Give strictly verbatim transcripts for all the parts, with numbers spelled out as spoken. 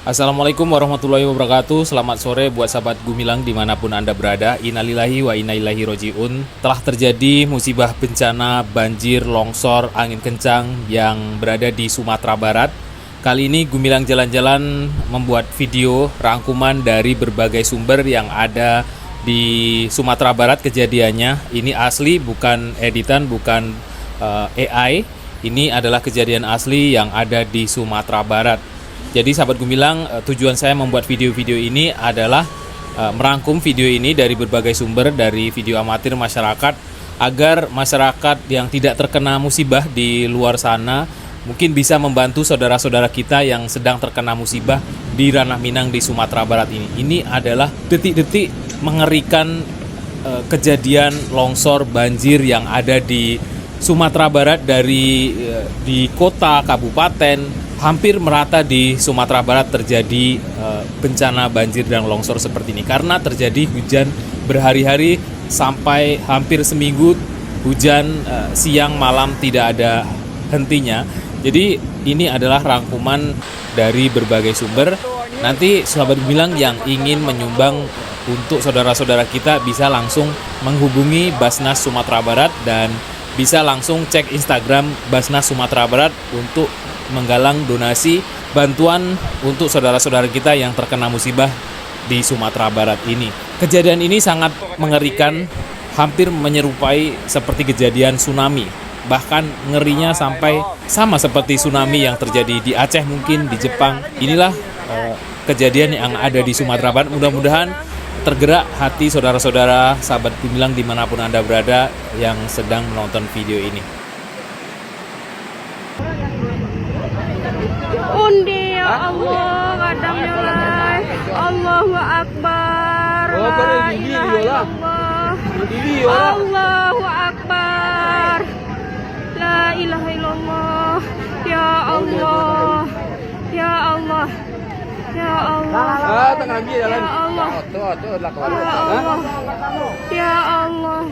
Assalamualaikum warahmatullahi wabarakatuh. Selamat sore buat sahabat Gumilang dimanapun Anda berada. Innalillahi wa inna ilaihi roji'un. Telah terjadi musibah bencana banjir, longsor, angin kencang yang berada di Sumatera Barat. Kali ini Gumilang Jalan-Jalan membuat video rangkuman dari berbagai sumber yang ada di Sumatera Barat kejadiannya. Ini asli, bukan editan, bukan, eh, A I. Ini adalah kejadian asli yang ada di Sumatera Barat. Jadi, sahabat Gumilang, eh, tujuan saya membuat video-video ini adalah, eh, merangkum video ini dari berbagai sumber, dari video amatir masyarakat, agar masyarakat yang tidak terkena musibah di luar sana mungkin bisa membantu saudara-saudara kita yang sedang terkena musibah di Ranah Minang, di Sumatera Barat ini. Ini adalah detik-detik mengerikan, eh, kejadian longsor banjir yang ada di Sumatera Barat, dari, eh, di kota, kabupaten, hampir merata di Sumatera Barat terjadi, eh, bencana banjir dan longsor seperti ini karena terjadi hujan berhari-hari sampai hampir seminggu, hujan, eh, siang malam tidak ada hentinya. Jadi, ini adalah rangkuman dari berbagai sumber. Nanti sahabat Gumilang yang ingin menyumbang untuk saudara-saudara kita bisa langsung menghubungi Basnas Sumatera Barat dan bisa langsung cek Instagram Basnas Sumatera Barat untuk menggalang donasi bantuan untuk saudara-saudara kita yang terkena musibah di Sumatera Barat ini. Kejadian ini sangat mengerikan, hampir menyerupai seperti kejadian tsunami. Bahkan ngerinya sampai sama seperti tsunami yang terjadi di Aceh, mungkin di Jepang. Inilah, eh, kejadian yang ada di Sumatera Barat. Mudah-mudahan tergerak hati saudara-saudara, sahabat Gumilang dimanapun Anda berada yang sedang menonton video ini. Undi, ya Allah, kadang ya lai. Allahu Akbar. La ilaha illallah. Allahu Akbar. La ilaha illallah. Ya Allah. Ya Allah. Ya Allah. Ah, tengah ambil jalan. Ya Allah. Ya Allah. Ya Allah.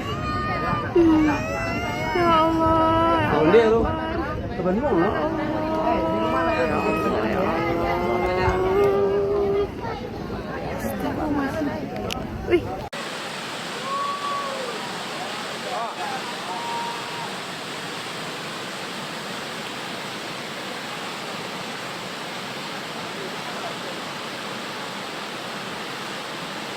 Hmm. Ya Allah. Undi tu. Allahu Akbar, ya Allah. Allahu Akbar. Ya Allah, ya Allah. Allah, Allahu Akbar.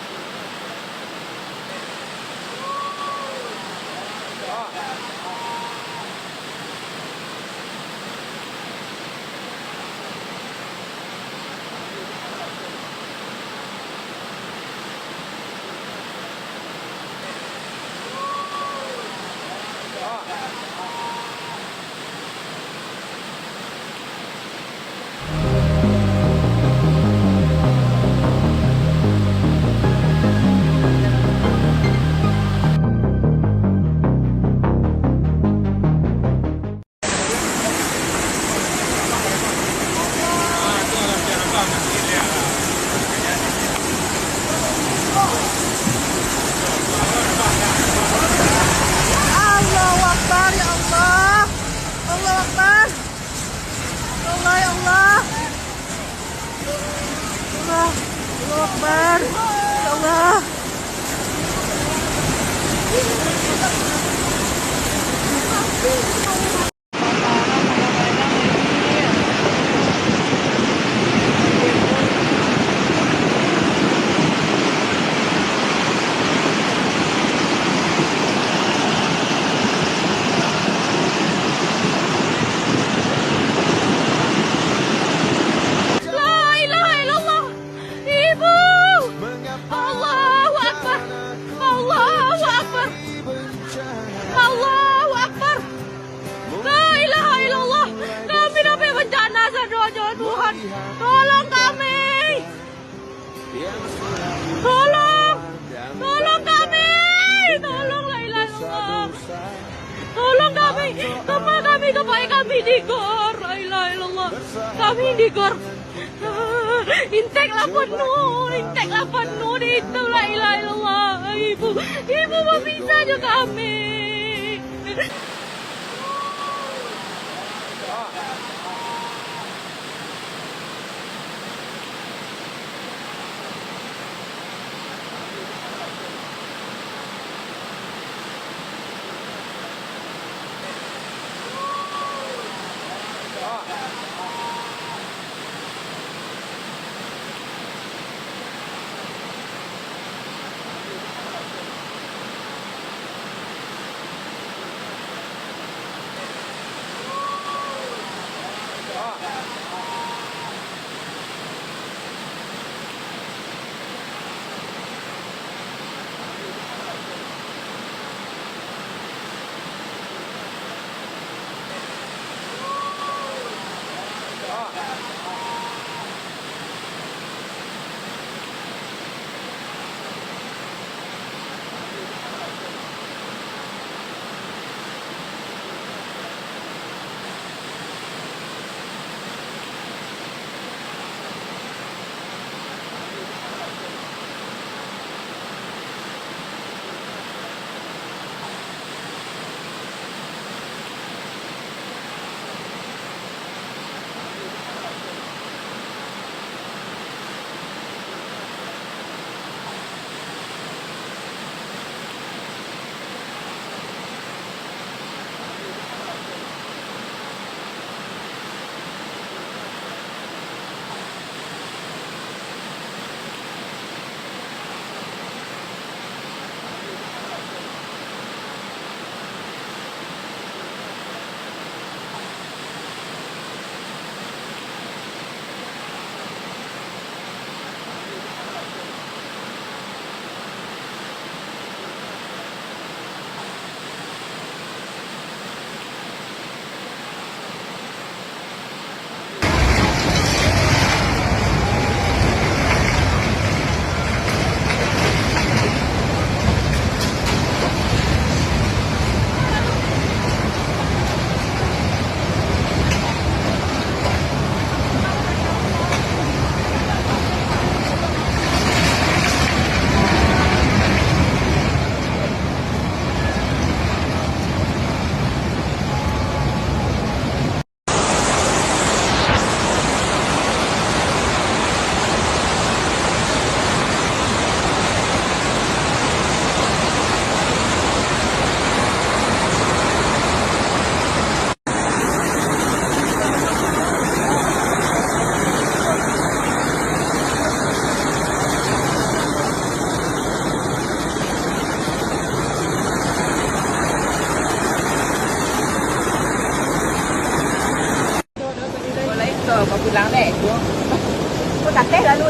Ya Allah. La ilaha illallah. Ibu! Allahu Akbar! Allahu Akbar! Allahu Akbar! La ilaha illallah! Kami dapat bencana sadojo, Tuhan! Tolong kami! Tolong! Tolong kami! Tolong, la ilaha illallah! Tolong kami! Tempat kami, tempat kami digor! La ilaha illallah! Kami digor! Intek lah penuh, intek lah penuh di itu, la ilaha illallah. Ibu, ibu, bapisah jo kami.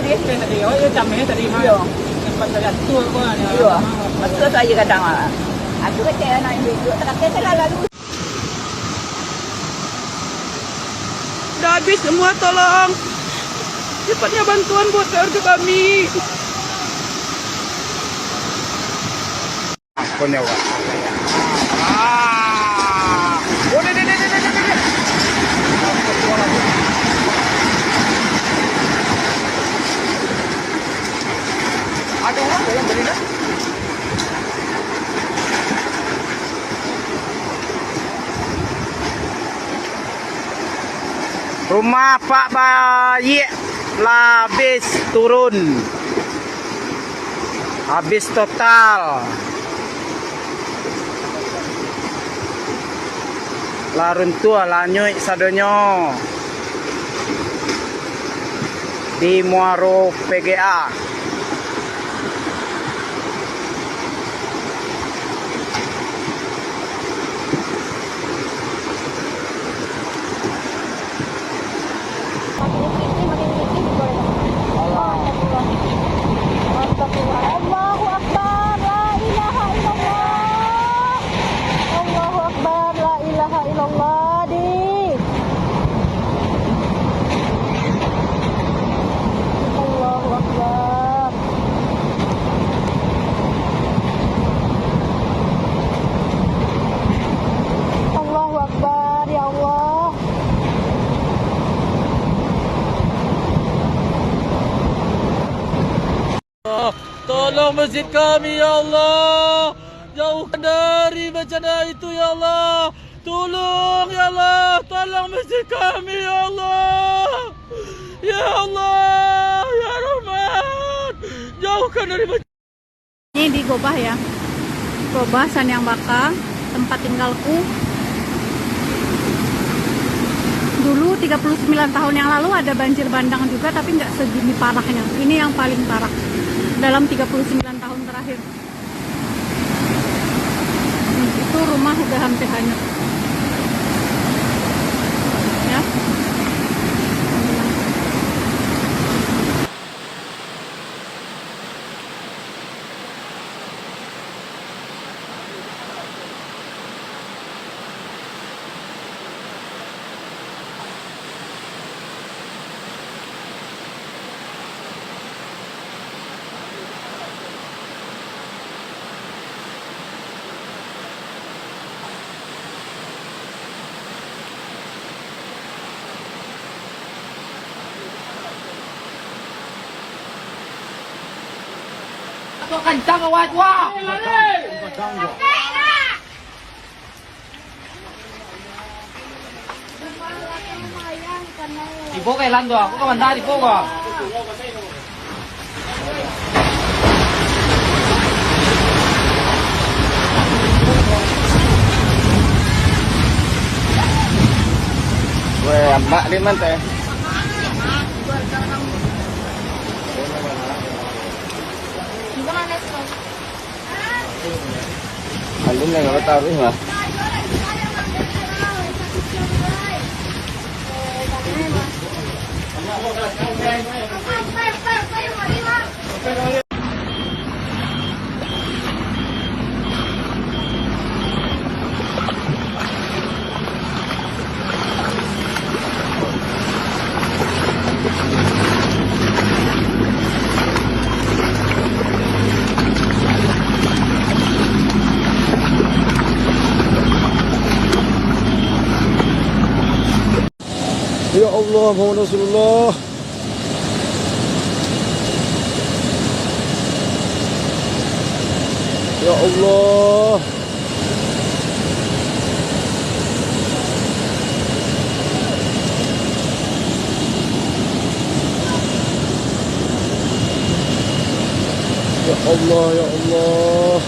Tadi, oh, iyo, cameh tadi, Mak. Iyo. Sempat terjatuh apa, ya. Iyo. Betul saja kadang, Mak. Aku kecek anak ibu, terakhir saya lalu. Udah habis semua, tolong. Cepatnya bantuan buat keluarga kami. Ampun ya Allah. Ah. Oh, deh, deh, deh. Ada orang dalam beli dah. Rumah Pak Bayik lah habis turun. Habis total. Lah runtuah, lah anyuik sadonyo. Di Muaro P G A. Allahu Akbar, la ilaha illallah. Allahu Akbar, la ilaha illallah, di. Allahu Akbar. Allahu Akbar, ya Allah. Tolong masjid kami, ya Allah. Jauhkan dari bencana itu, ya Allah. Tolong, ya Allah. Tolong masjid kami, ya Allah. Ya Allah, ya Rahman. Jauhkan dari bencana. Ini di Gobah ya. Gobah, Saniang Baka, tempat tinggalku. Dulu tiga puluh sembilan tahun yang lalu ada banjir bandang juga, tapi nggak segini parahnya. Ini yang paling parah dalam tiga puluh sembilan tahun terakhir. Itu rumah udah hampir hanyut. Ya. Kok kencang awak tu, ah? Ibo ka ilan tu, aku ka banda ibo ka. Weh, ambak di mana teh? Alun lah, kalau taruh lah. Ya Allah, Muhammad Rasulullah. Ya Allah. Ya Allah, ya Allah.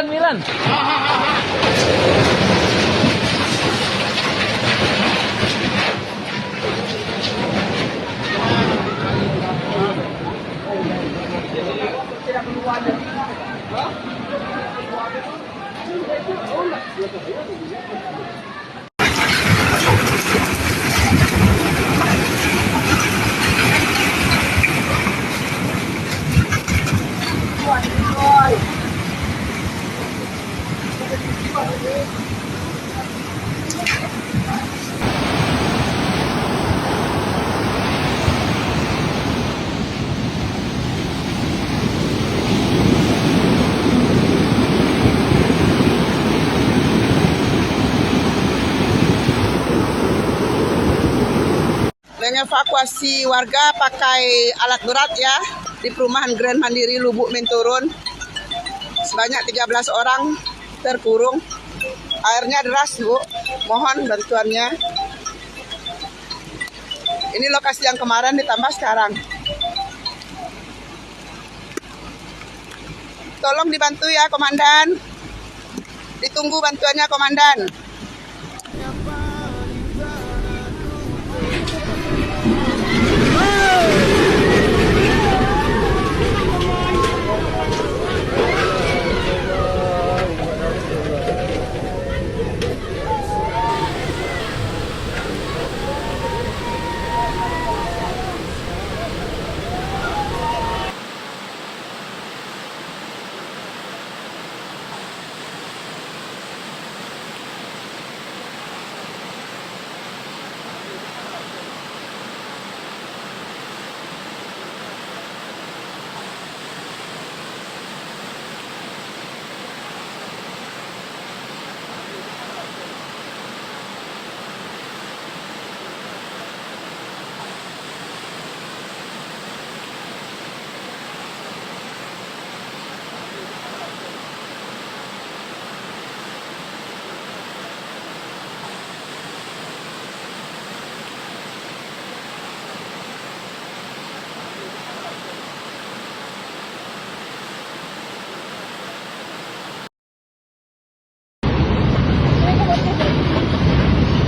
Milan. Evakuasi warga pakai alat berat ya, di perumahan Grand Mandiri Lubuk Menturun. Sebanyak tiga belas orang terkurung. Airnya deras, Bu. Mohon bantuannya. Ini lokasi yang kemarin ditambah sekarang. Tolong dibantu ya, Komandan. Ditunggu bantuannya, Komandan.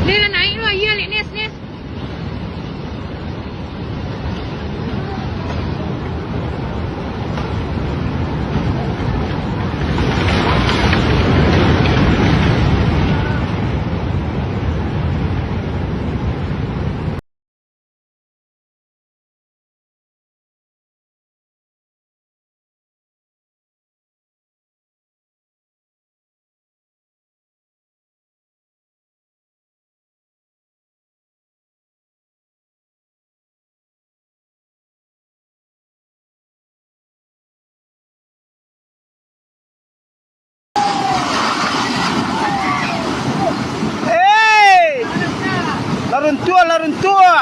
Nih, lah naik lu, ayo, Lik Nis, Nis. Hei! Laruntua, laruntua!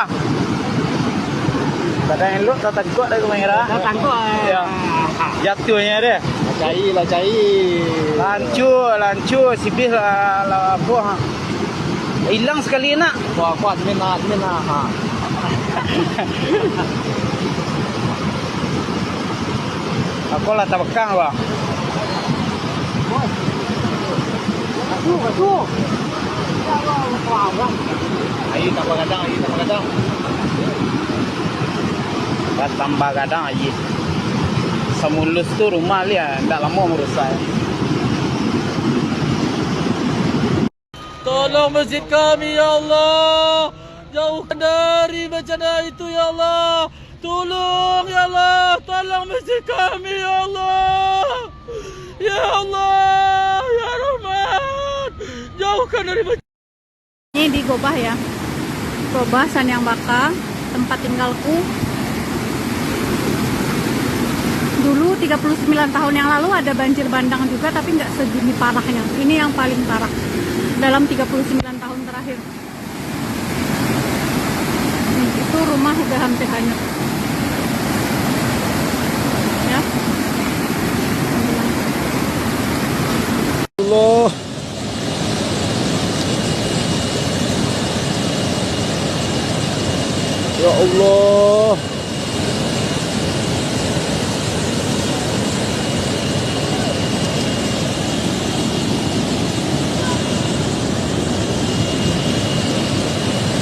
Kadang elok tatangkok dah kamera. Tatangkok, eh. Ya. Jatuhnyo deh. Lah cai, lah cai. Lancua, lancua, sibih lah, lah apo, ha. Ilang sakali nak. Kuat, kuat, admin lah, admin lah, ha. Aku lah tabekang, Bang. Aduh, aduh. Air tambah gadang, air tambah gadang. Batambah gadang air. Samulus tu rumah liak, ndak lamo marusak. Tolong masjid kami, ya Allah. Jauhkan dari bencana itu, ya Allah. Tolong, ya Allah. Tolong masjid kami, ya Allah. Ya Allah, ya Rahman. Jauhkan dari bencana. Ini di Gobah ya. Gobah Saniang Baka, tempat tinggalku. Dulu tiga puluh sembilan tahun yang lalu ada banjir bandang juga, tapi nggak segini parahnya. Ini yang paling parah dalam tiga puluh sembilan tahun terakhir. Nih, itu rumah udah hampir hanyut. Ya. Allah. Ya Allah.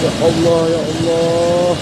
Ya Allah, ya Allah.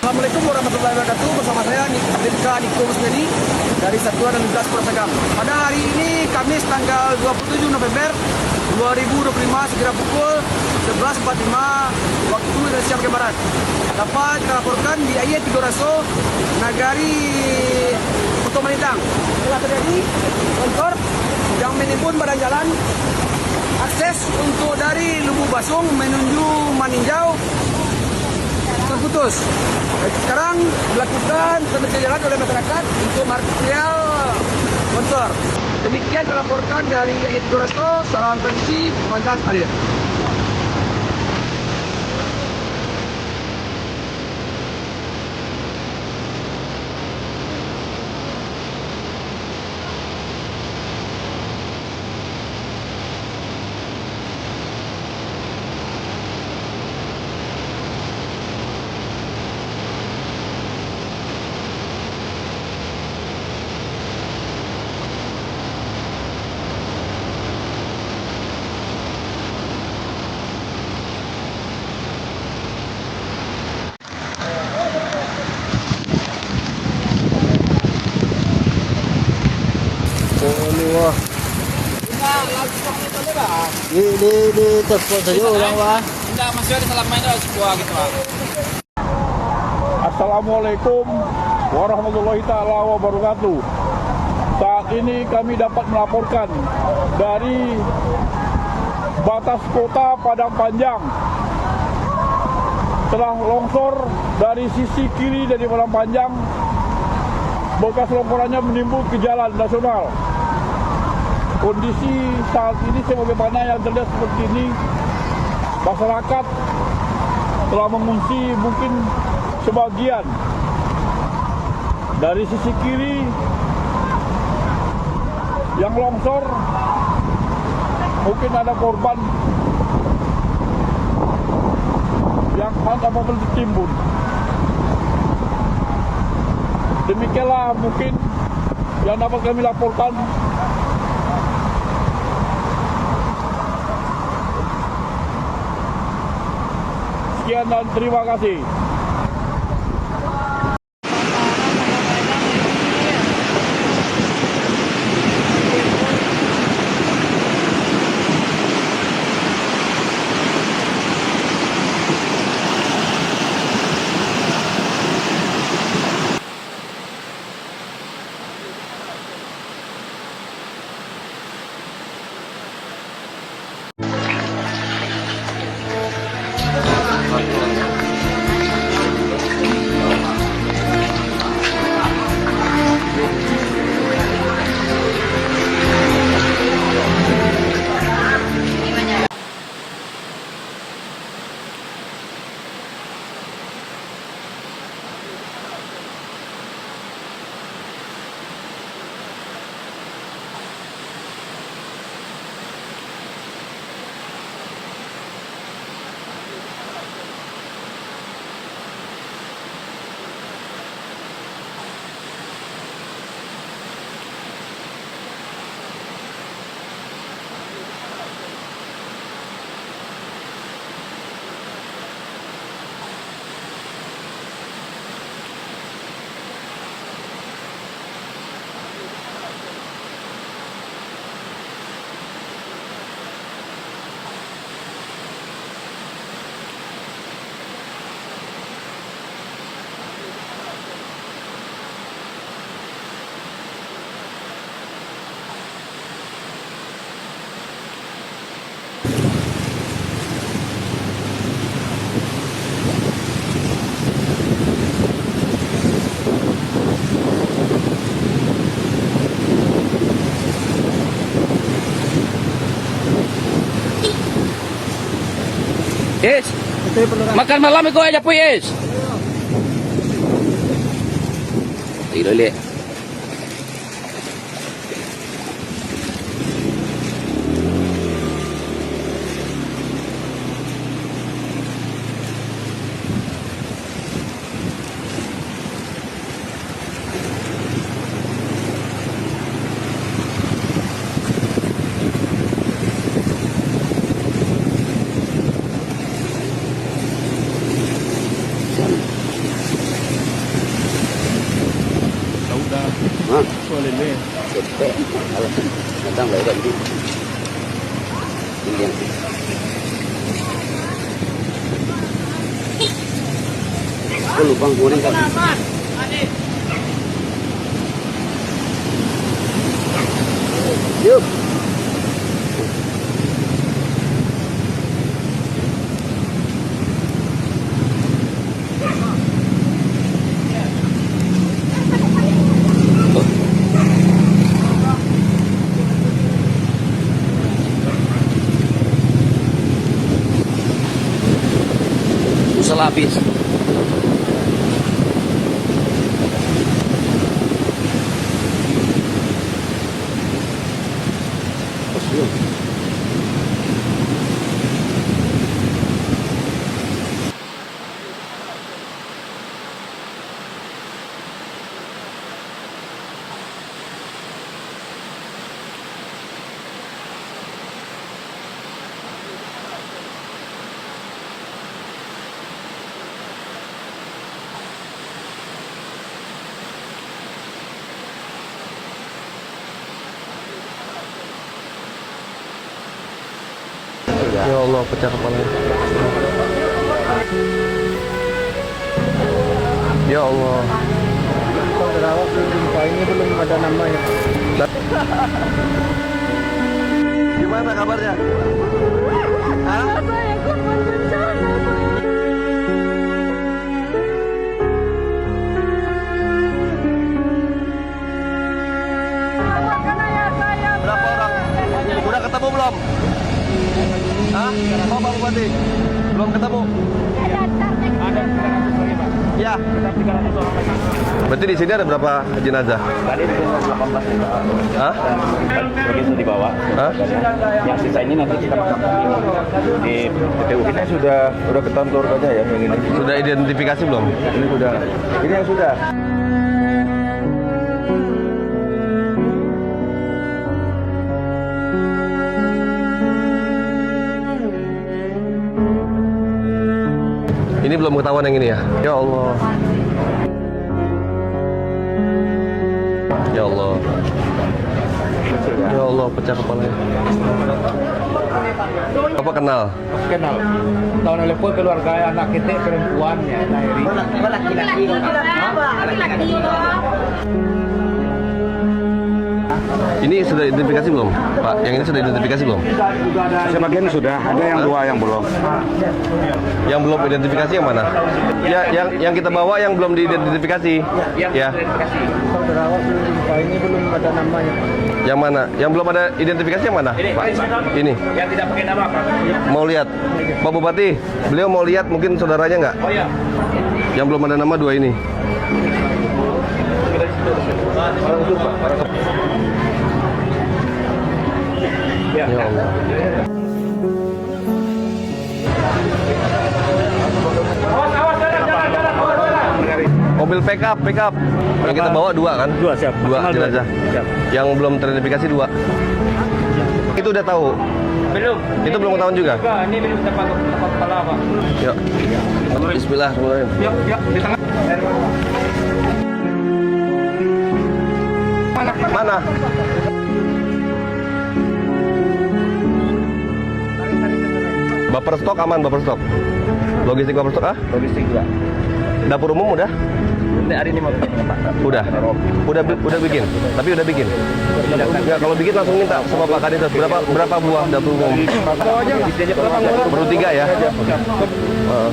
Assalamualaikum warahmatullahi wabarakatuh. Bersama saya, Ni-, Abdul Ka Niko Musmedi dari Satuan Lalu Lintas Polres Agam. Pada hari ini, Kamis, tanggal dua puluh tujuh November dua ribu dua puluh lima, sekira pukul sebelas empat lima waktu Indonesia bagian Barat, dapat kita laporkan di Aia Tigo Raso, Nagari Kuto Malintang, telah terjadi longsor yang menimbun badan jalan akses untuk dari Lubuak Basuang menuju Maninjau terputus. Sekarang dilakukan pembersihan jalan oleh masyarakat untuk material longsor. Demikian dilaporkan dari Aia Tigo Raso, salam transisi, pemantauan air. Oh, ni, wah. Di, di, di telepon saja orang, wah. Indak, masih ada salam main dah, sebuah gitu, wah. Assalamualaikum warahmatullahi taala wabarakatuh. Saat ini kami dapat melaporkan dari batas kota Padang Panjang. Telah longsor dari sisi kiri dari Padang Panjang. Bekas longsorannya menimbun ke jalan nasional. Kondisi saat ini sebagaimana yang terlihat seperti ini, masyarakat telah mengungsi mungkin sebagian. Dari sisi kiri yang longsor, mungkin ada korban yang handak membeli timbun. Demikianlah mungkin yang dapat kami laporkan. Sekian dan terima kasih. Is, makan malam iko aja, Puy, Is. Lagi dulu, Is. Datang lah, udah, jadi. Ini yang. Kau lubang goreng kan? Yuk. Usah lah habis. Ya Allah, pecah kepala. Ya Allah. Ini belum ada namanya. Gimana kabarnya? Hah? Saya korban bencana, Pak. Berapa orang? Udah ketemu belum? Hah? Oh, Pak Bupati? Belum ketemu? Ya. Berarti di sini ada berapa jenazah? Tadi delapan belas. Hah? Sebagian sudah dibawa. Hah? Yang sisa ini nanti kita makamkan di, di T P U. Ini sudah, udah ketahuan keluarganya ya, yang ini? Sudah identifikasi belum? Ini sudah. Ini yang sudah. Ini belum ketahuan yang ini ya? Ya Allah. Ya Allah. Ya Allah, pecah kepalanya. Bapak kenal? Kenal. Tahun lelepon keluarga anak kita perempuan ya, lahir. Laki-laki. Ini sudah identifikasi belum, Pak? Yang ini sudah identifikasi belum? Sebagian sudah, ada yang dua yang belum. Yang belum identifikasi yang mana? Ya, yang yang kita bawa yang belum diidentifikasi. Ya. Saudara awak belum jumpa, ini belum ada namanya. Yang mana? Yang belum ada identifikasi yang mana, Pak? Ini. Yang tidak pakai nama, Pak. Mau lihat, Pak Bupati? Beliau mau lihat mungkin saudaranya nggak? Oh, iya. Yang belum ada nama dua ini. Ya Allah. Mobil pickup, pickup. Yang kita bawa dua kan? Dua, siap. Dua jenazah. Siap. Yang belum teridentifikasi dua. Itu udah tahu? Belum. Itu belum ketahuan juga? Enggak, ini belum dapat, dapat kepala, Pak. Yuk. Bismillahirrahmanirrahim. Yuk, yuk, di tengah. Mana? Buffer stok aman, buffer stok. Logistik buffer stok, ah? Logistik juga. Dapur umum udah? Ini hari ini mau bikin, Pak. Udah? Udah bi-, udah bikin? Tapi udah bikin? Ya, kalau bikin langsung minta sama Pak Kades. Berapa, berapa buah dapur umum? Baru tiga ya? Heeh.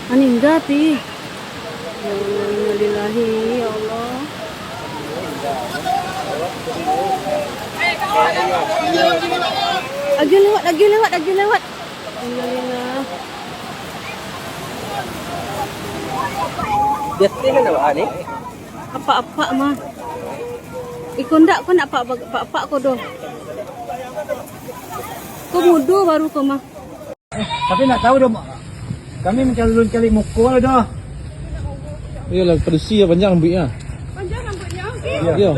Maningga, Pi. Ya Allah, innalillahi, ya Allah. Agiah lewat, agiah lewat, agiah lewat. Alhamdulillah. Biasa kan awak ni? Apak-apak mah. Iko ndak, ko ndak apak-apak ko doh. Ko mudo baru ko mah. Eh, tapi ndak tahu doh, Mak. Kami mancari-cari muko lah doh. Iyolah, padusi ya, panjang rambuiknyo. Panjang rambuiknyo? Iyo. Iyo.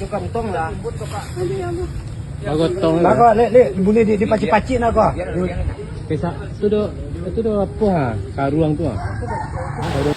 Bagotong lah. Bagotong lah. Bagotong, lek, lek, buliah di, dipacik-pacik nak ko. Kisah, tu do, tu do apo ha? Karuang tu ha? Karuang.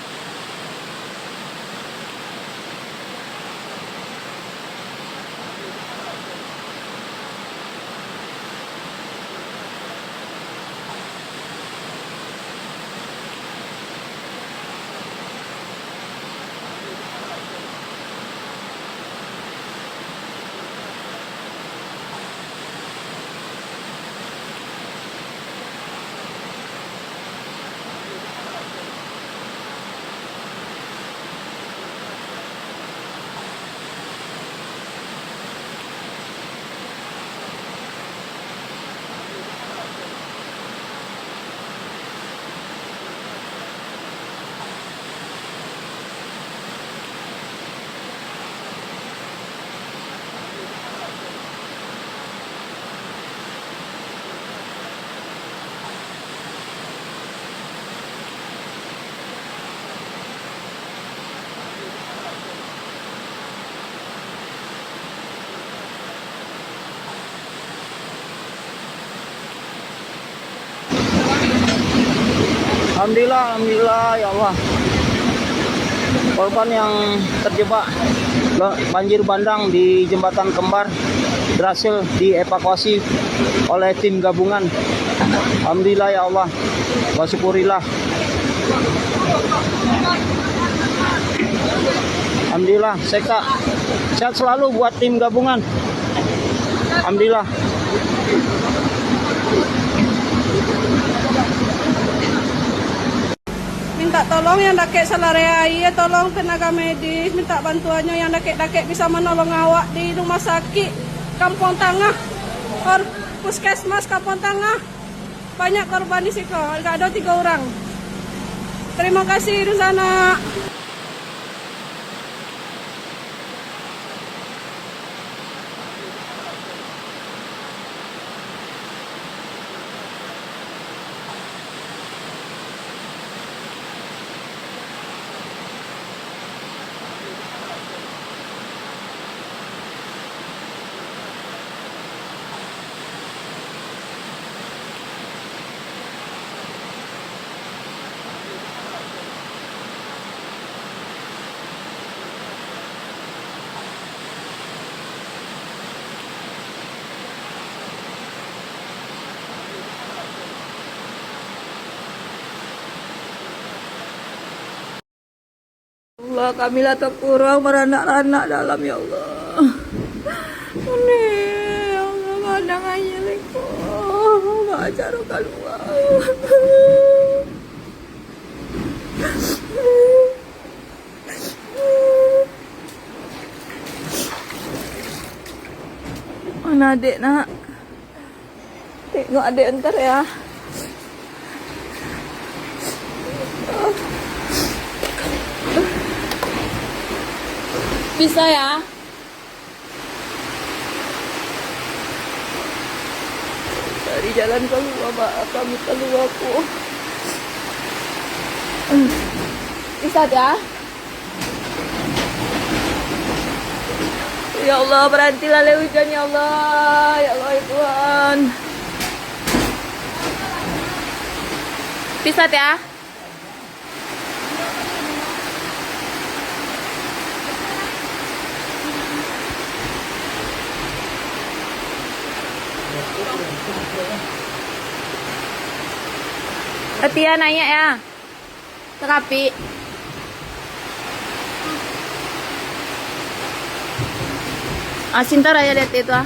Alhamdulillah, alhamdulillah, ya Allah. Korban yang terjebak lo-, banjir bandang di Jembatan Kembar berhasil dievakuasi oleh tim gabungan. Alhamdulillah, ya Allah. Basyukurilah. Alhamdulillah, sehat. Sehat selalu buat tim gabungan. Alhamdulillah. Minta tolong yang dakek saluran aia, tolong tenaga medis, minta bantuannyo yang dakek-dakek bisa manolong awak di rumah sakit Kampung Tangah, or-, puskesmas Kampung Tangah. Banyak korban di siko, agak ado tigo urang. Terima kasih, Dunsanak. Allah, kami lah takurang baranak-ranak dalam, ya Allah. Ini, ya Allah, kadang aja leko. Baa caro kalua. Mana adek, Nak? Tengok adek ntar ya. Bisa ya? Cari jalan kalua, Mak. Kami kalua ko. Bisa ya? Ya Allah, barantilah lai ujan, ya Allah. Ya Allah, ya Tuhan. Pisat ya. Setia naik ya. Tarapik. Ah, sintar aja di ateh tu, ah.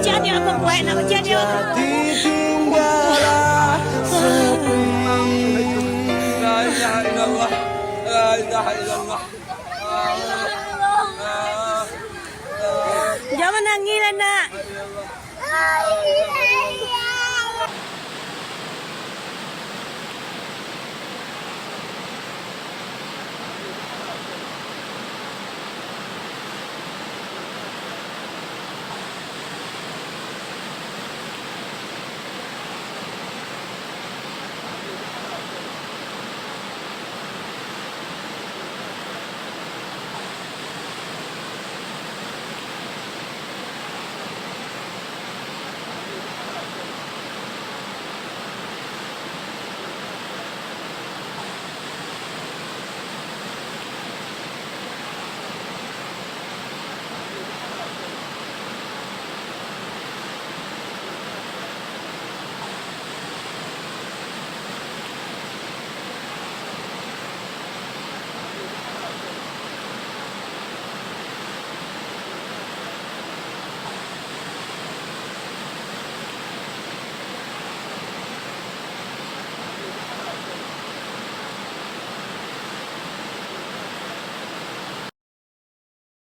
Jadi aku kuat nak jadi aku. Ditinggallah sepi. La ilaha illallah. La ilaha illallah. Jangan nangis lah, nak.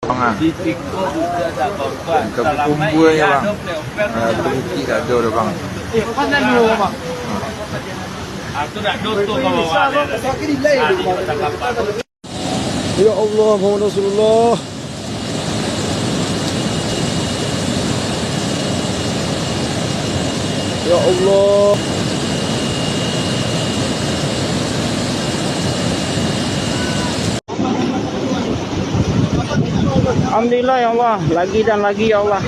Tangah. Ka bakumpua nyo, bang. Ah, tu bukik dak ado doh, bang. Ah. Ya Allah, Muhammad Rasulullah. Ya Allah. Alhamdulillah, ya Allah, lagi dan lagi, ya Allah,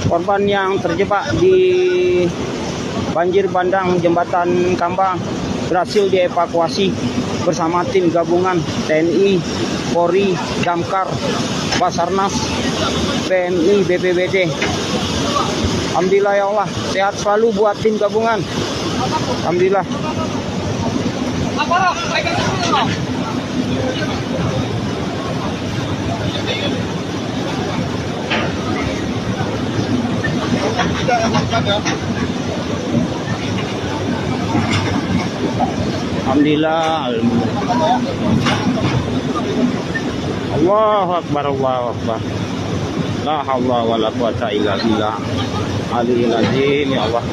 korban yang terjebak di banjir bandang Jembatan Kambang berhasil dievakuasi bersama tim gabungan T N I, Polri, Damkar, Basarnas, P M I, B P B D. Alhamdulillah, ya Allah, sehat selalu buat tim gabungan. Alhamdulillah. Alhamdulillah, alhamdulillah. Allahu Akbar, Allahu Akbar. La haula wala quwata illa billah. Aliyul azim, ya Allah.